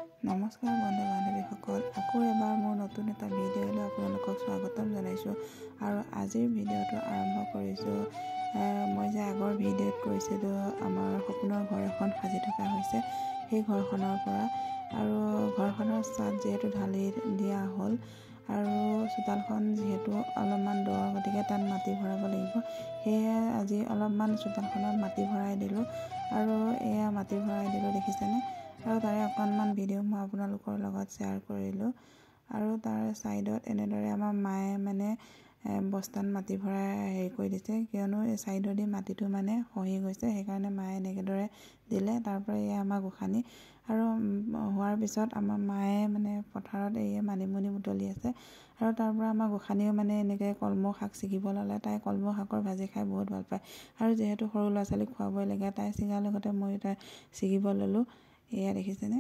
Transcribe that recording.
নমস্কাৰ বন্ধু বান্ধৱীসকল, আকৌ এবাৰ মোৰ নতুন এটা ভিডিঅ'লৈ আপোনালোকক স্বাগতম জনাইছোঁ। আৰু আজিৰ ভিডিঅ'টো আৰম্ভ কৰিছোঁ। মই যে আগৰ ভিডিঅ'ত কৈছিলোঁ, আমাৰ সপোনৰ ঘৰ এখন সাজি থকা হৈছে, সেই ঘৰখনৰ পৰা। আৰু ঘৰখনৰ চাট যিহেতু ঢালি দিয়া হ'ল আৰু চোতালখন যিহেতু অলপমান দ, গতিকে তাত মাটি ভৰাব লাগিব। সেয়ে আজি অলপমান চোতালখনত মাটি ভৰাই দিলোঁ। আৰু এয়া মাটি ভৰাই দিলোঁ, দেখিছেনে? আৰু তাৰে অকণমান ভিডিঅ' মই আপোনালোকৰ লগত শ্বেয়াৰ কৰিলোঁ। আৰু তাৰ ছাইডত এনেদৰে আমাৰ মায়ে মানে বস্তাত মাটি ভৰাই হেৰি কৰি দিছে, কিয়নো এই ছাইডেদি মাটিটো মানে খহি গৈছে, সেইকাৰণে মায়ে এনেদৰে দিলে। তাৰপৰা এয়া আমাৰ গোসানী আৰু হোৱাৰ পিছত আমাৰ মায়ে মানে পথাৰত এই মানিমুনি বুটলি আছে। আৰু তাৰ পৰা আমাৰ গোসানীয়েও মানে এনেকৈ কলমৌ শাক ছিগিব ল'লে। তাই কলমৌ শাকৰ ভাজি খাই বহুত ভাল পায়, আৰু যিহেতু সৰু ল'ৰা ছোৱালীক খুৱাবই লাগে, তাই ছিগাৰ লগতে ময়ো তাই ছিগিব ল'লোঁ। এয়া দেখিছেনে?